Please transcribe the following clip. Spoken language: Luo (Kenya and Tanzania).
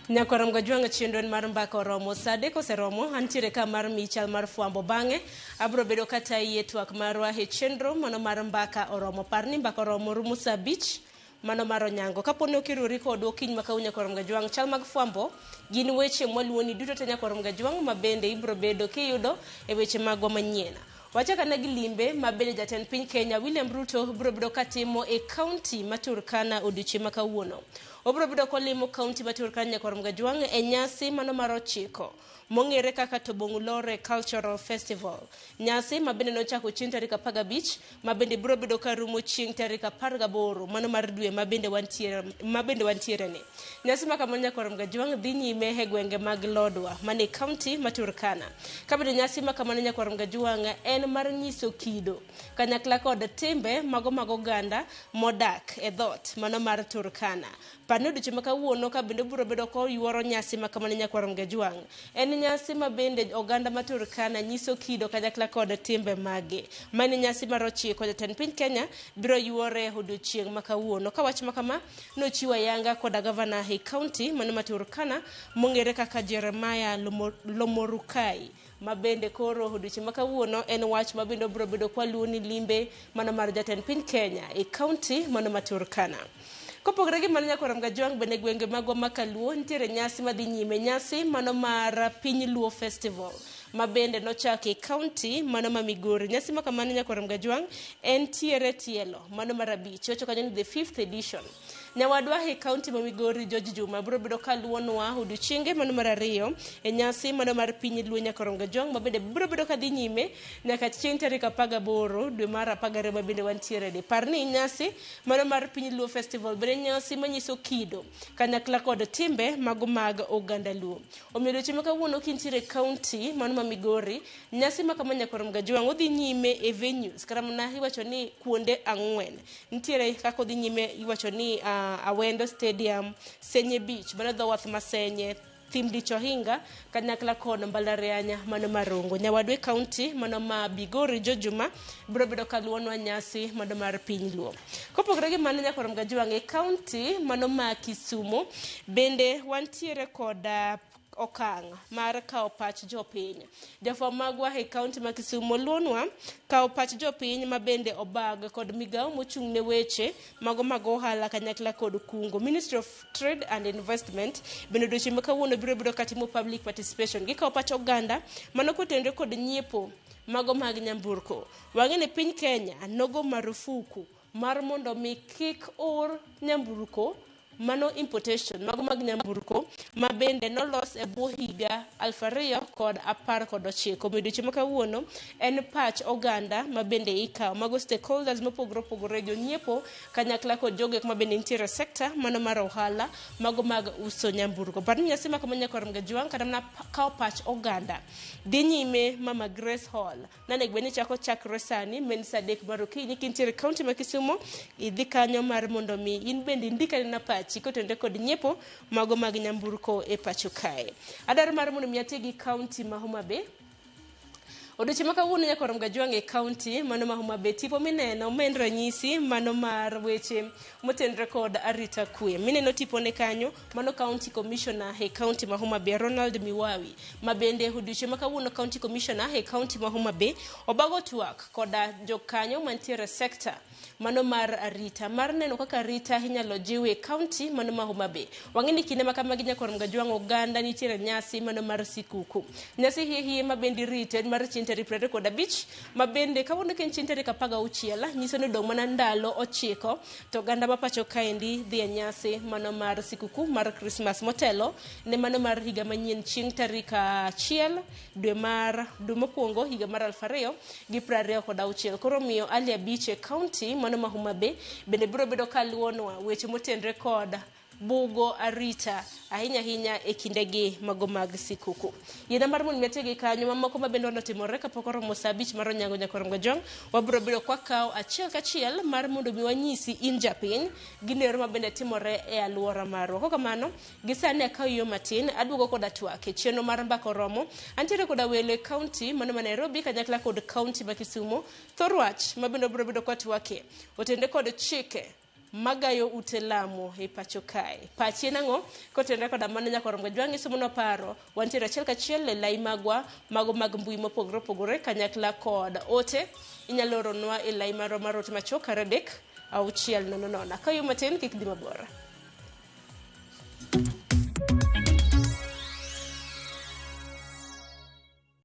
Nyakwar Mgajwang' chenro en mar mbaka oromo. Saa adek oseromo, antiere ka mar miyi chal mar fwambo. Bang'e abro bedo katayi e twak marwa e chenro mano mar mbaka oromo. Par ni mbaka oromo rumo saa abich mano mar onyango. Kapo ni ok iriwori kodwa okinyi ma kawuono Nyakwar Mgajwang', chal mag fwambo gin weche mwaluwoni duto te Nyakwar Mgajwang' ma bende ibro bedo kiyudo e weche magwa manyien. Wachak ane gi limbe ma bende jatend piny Kenya William Ruto biro bedo katimo e kaunti ma Turkana odiochieng' ma kawuono. Obiro bedo kolimo kaunti ma Turkana Nyakwar Mgajwang' e nyasi mano mar ochiko mong'ere kaka Tobong'ulore Cultural Festival. Nyasi ma bende nochako chieng' tarik 15 ma bende biro bedo ka rumo chieng' tarik 18 mano mar dwe ma bende wantiere ma bende wantiere ni. Nyasi ma kamano Nyakwar Mgajwang' dhi nyime e gwenge mag Lodwa mane kaunti ma Turkana. Ka bende nyasi ma kamano Nyakwar Mgajwang' en mar nyiso kido kanyakla kod timbe mago mag oganda modak e dhoot mano mar Turkana. Par ni odiochieng' ma kawuono ka bende obiro bedo koyuoro nyasi ma kamano Nyakwar Mgajwang'. En nyasi ma bende oganda ma Turkana nyiso kido kanyakla kod timbe mage. Mano nyasi mar ochiko jatend piny Kenya biro yuore odiochieng' ma kawuono. Ka wach ma kama nochiw ayanga koda gavana e kaunti mano ma Turkana mong'ere kaka Jeremiah Lomorukai ma bende koro odiochieng' ma kawuono en wach ma bende obiro bedo kwaluwo ni limbe mano mar jatend piny Kenya e kaunti mano ma Turkana. Kopogore gi mano Nyakwar Mgajwang' bende gwenge magwa ma Kaluo nitiere nyasi madhi nyime, nyasi mano mar Piny Luo Festival ma bende nochaki e kaunti mano ma Migori. Nyasi ma kamano Nyakwar Mgajwang' entiere tielo mano mar abich, iwacho kanyo ni the fifth edition. Nyawadwa e kaunti ma Migori George Juma biro bedo kaluwonwa odiochienge mano mar ariyo e nyasi mano mar Piny Luo Nyakwar Mgajwang' ma bende biro bedo kadhi nyime nyaka chieng' tarik 18 dwe mar 12 ma bende wantiere ni. Par ni nyasi mano mar Piny Luo Festival bende nyasi manyiso kido kanyakla kod timbe mago mag oganda Luo. Omiyo odiochieng' ma kawuono kintiere e kaunti mano ma Migori, nyasi ma kama Nyakwar Mgajwang' odhi nyime e venues kata mana iwacho ni kuonde ang'wen. Nitiere kaka odhi nyime iwacho ni Awendo Stadium, Senye Beach, mano dho wath ma Senye, Thim Dich Ohinga kanyakla kod mbalariany mano ma Rongo. Nyawadwa e kaunti mano ma Bigori Jojuma biro bedo kaluwonwa nyasi mano mar piny Luo. Kopogore gi mano Nyakwar Mgajwang' e kaunti mano ma Kisumu bende wantiere kod okang' mar kawo pach jopiny. Jafwamb magwa e kaunti ma Kisumu luonwa kawo pach jopiny ma bende obag kod migawo mochung' ne weche mago mag ohala kanyakla kod kungo. Ministry of Trade and Investment bende odiochieng' ma kawuono biro bedo katimo public participation. Gikawo pach oganda mano kotenore kod nyiepo mago mag nyamburko. Wang'e ni piny Kenya nogo marufuku mar mondo mi kik or nyamburko mano importation mago mag nyamburko ma bende nolos e bwo higa 2019. Omiyo odiochieng' ma kawuono en pach oganda ma bende ikawo mago stakeholders mopogore opogore, jonyiepo kanyakla kod jogo eko ma bende nitiere e sector mano mar ohala mago mag uso nyamburko. Par ni nyasi ma kama Nyakwar Mgajwang' kata mana kawo pach oganda dhi nyime Mama Grace Hall Nanego bed ni chako chakre sani ma en saa adek mar okinyi kintiere e kaunti ma Kisumu idhi kanyo mar mondo mi in bende indik anena pachi kotenore kod nyiepo mago mag nyamburko e pacho kae. Adwaro mar mondo mi ati gi kaunti ma Homa Bay. Odiochieng' ma kawuono Nyakwar Mgajwang' e kaunti mano ma Homa Bay tipo mineno ma en ranyisi mano mar weche motenore kod arita kwe. Mineno tipone kanyo mano county commissioner e kaunti ma Homa Bay Ronald Miwawi ma bende odiochieng' ma kawuono county commissioner e kaunti ma Homa Bay obago twak koda jokanyo mantiere e sekta mano mar arita mar neno kaka arita inyalo jiw e kaunti mano ma Homa Bay. Wang'e ni kinde ma kamagi Nyakwar Mgajwang' oganda nitiere nyasi mano mar sikuku. Nyasi hie hie ma bende irite mar chieng' tarik 25 ma bende kawuono ka en chieng' tarik 16 nyiso ni odong' mana ndalo ochiko to oganda ma pacho kaendi dhi e nyasi mano mar sikuku mar Krismas motelo ne mano mar higa manyien chieng' tarik achiel dwe mar dwe mokwongo higa mar 2026. Koro omiyo Ali Abich e kaunti mano ma Homa Bay bende biro bedo kaluwonwa weche motenre kod bugo arita ahinya ahinya e kindegi mago mag sikuku. Yiena mar mondo mi atiegi kanyo mamoko ma bende otimore kapok oromo saa abich mar onyango nyakwar Mgajwang' wabiro bedo kwakawo achiel kachiel mar mondo mi wanyisi in japiny ginero ma bende timore e alwora marwa. Kok kamano, gi sani akawo yo matin aduogo koda twak e chenro mar mbaka oromo. Antiere koda welo e kaunti mano ma Nairobi kanyakla kod kaunti ma Kisumu. Thor wach ma bende wabiro bedo kwatwake otende kod chike magayo ute lamo e pacho kae. Pachi en ang'o? Kotenore koda mano nyaka rom gajwang' isomonwa paro. Wantiere achiel kachiel e lai magwa mago mag mbui mopogore opogore kanyakla kod ote. Inyalo oronwa e lai marwa mar ote machuok 2 3 6 0 0. Kayo matin kik dhi mabor.